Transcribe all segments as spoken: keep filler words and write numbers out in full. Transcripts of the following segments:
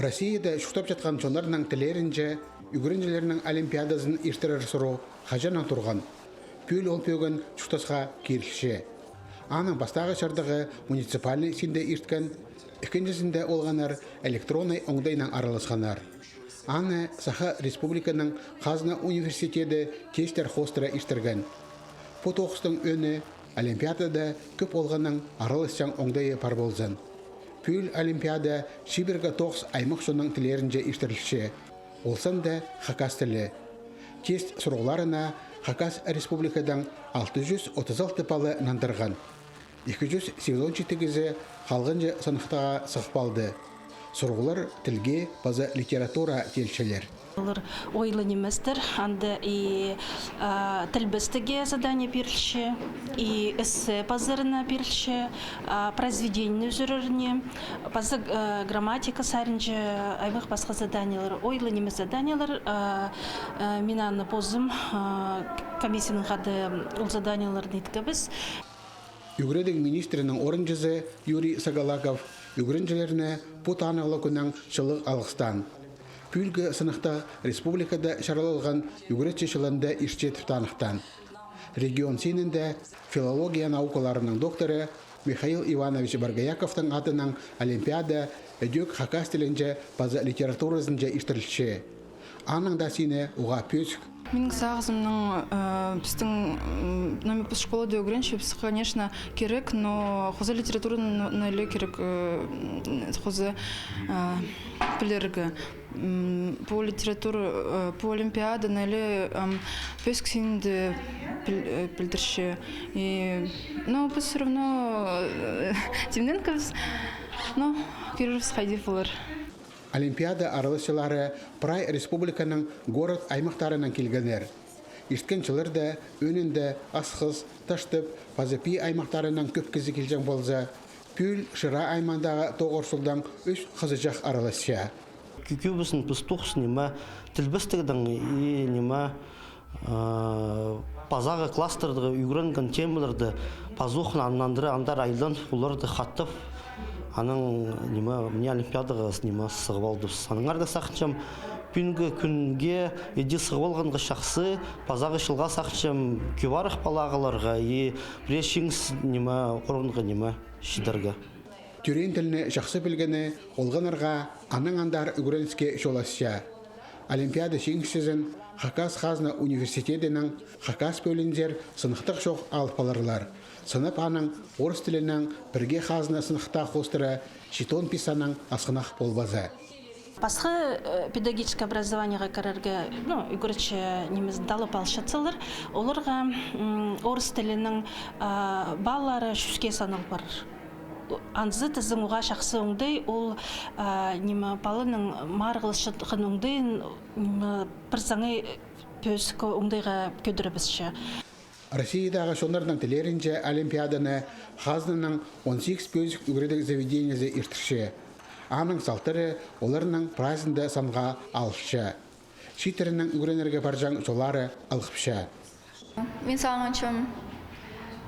Россияда чуртапчатхан чоннарның тілерінҷе, ӱгренҷілернің олимпиадазын иртірер сурығ хаҷаннаң турған. Пӱӱл ол пӧгін чуртасха кирілче. Аның пастағы чардығы муниципальный синде ирткен, ікінҷізінде олғаннар электронный оңдайнаң араласханнар. Аны Саха Республиканың хазна университеті тестер хоостыра иртірген. Пу тоғыстың ӧӧні олимпиадада кӧп олғанның араласчаң оңдайы пар ползын. Пӱӱл олимпиада чибіргі тоғыс аймах чонның тілерінҷе иртірілче. Ол санда хакас тілі. Тест сурығларына Хакас Республикадаң алты чӱс отыс алты палы нандырған. Ікі чӱс сигізон читігізі халғанҷы сыныхтаға сығып алды. Сурығлар тілге паза литература теелчелер. Олар ойлы ниместер, анда и, а, тілбестіге задание пирілче, и эссе пазарына пирілче, а, произведениені ӱзӱреріне, паза, а, грамматика саринҷа, аймах пасха заданиелер, ойлы нимес заданиелер, а, а, мин аны позым, а, комиссияның хада ол заданиелерні иткебіс. Ӱгредіг министрінің орынҷызы Юрий Сагалаков ӱгренҷілерні пу танығлығ кӱннең чылығ алғыстаан. Пӱӱлгі сыныхтағ республикада чарылылған ӱгретчі чылында иртче тіп таныхтаан. Регион синінде филология наукаларының докторы Михаил Иванович Боргояковтың адынаң олимпиада ідӧк хакас тілінҷе паза литературазынҷа иртірілче. Аның даа сині уғаа пӧзік. Минің сағызымның, э, пістің, м, номер пос школада ӱгренчебіс, конечно, кирек, но хоза литератураны, но, но ли кирек, э, м, хоза, э, пілерге. М, пу литература, э, пу олимпиаданы ли, ам, пӧзік синінде піл-, э, пілдірче. И, но піс всё равно, э, тимненгебіс, но кӧрербіс, хайди полар. Олимпиада араласчылары прай республиканың город аймахтарынаң килгеннер. Ирткен чылларда ӧӧнінде Асхыс, Таштып паза Пии аймахтарынаң кӧп кізі килҷең полза, пӱӱл Шира аймағындағы тоғыр чолдаң ӱс хызыҷах араласча. Кӧ-, кӧбізін піс тоғыс ниме тілбестігнең и ниме Э, пазағы класстардағы ӱгренген темаларды пазох нандыра андар айланып, оларды хатап, анаң ниме, мына олимпиадаға ниме сығып алдыбыс. Аннаңар даа сағынчам, пӱӱнгі кӱнге иди сығып алғанға чахсы, пазағы чылға сағынчам, кӧп арах пала ағыларға и пірее чиңіс ниме орынға ниме чидерге. Тӧреен тілні чахсы пілгені олғаннарға анаң андар ӱгреніске чол асча. Олимпиада чиңісчізін Хакас хазна университедінің хакас пӧлиинзер сыныхтағ чох алып аларлар. Сынап аның орыс тілінең пірге хазна сыныхтағ хоостыра читон пис саннаң асхынах полбаза. Пасха, э, педагогическое образованиеға кірерге, ну, ӱгретчі нимезін таллап алчатсалар, оларға, м, орыс тілінің, а, баллары чӱске санал парар. Анзы тізең уғаа чахсы оңдай, ол, а, ниме, паланың марығласчатхан оңдайын, ниме, пір саңай пӧзік оңдайға кӧдірібісче. Россиядағы чоннарның тілерінҷе олимпиаданы хазнаның он сигіс пӧзік ӱгредіг заведениезі иртірче. Аның салтары оларның прайзында санға алылча. Чииттернің ӱгренерге парҷаң чоллары ылғапча. Мин сағынчам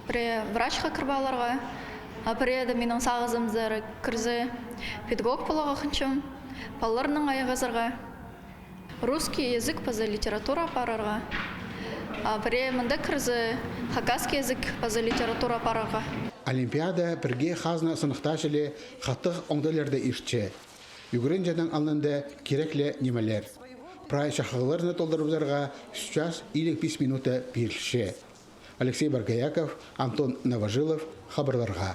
пірее врачха кіріп аларға, а пірееде минің сағызымзар кірзе педагог поларға хынчам, палаларның айғазарға, русский язык паза литература апарарға, а пірее мында кірзе хакасский язык паза литература апарарға. Олимпиада пірге хазна сыныхтағ чіли хатығ оңдайларда иртче. Ӱгренҷінің алнында кирек ле нимелер. Прай чахығларны толдырыбызарға ӱс час илиг пис минута пирілче. Алексей Боргояков, Антон Новожилов, хабарларға.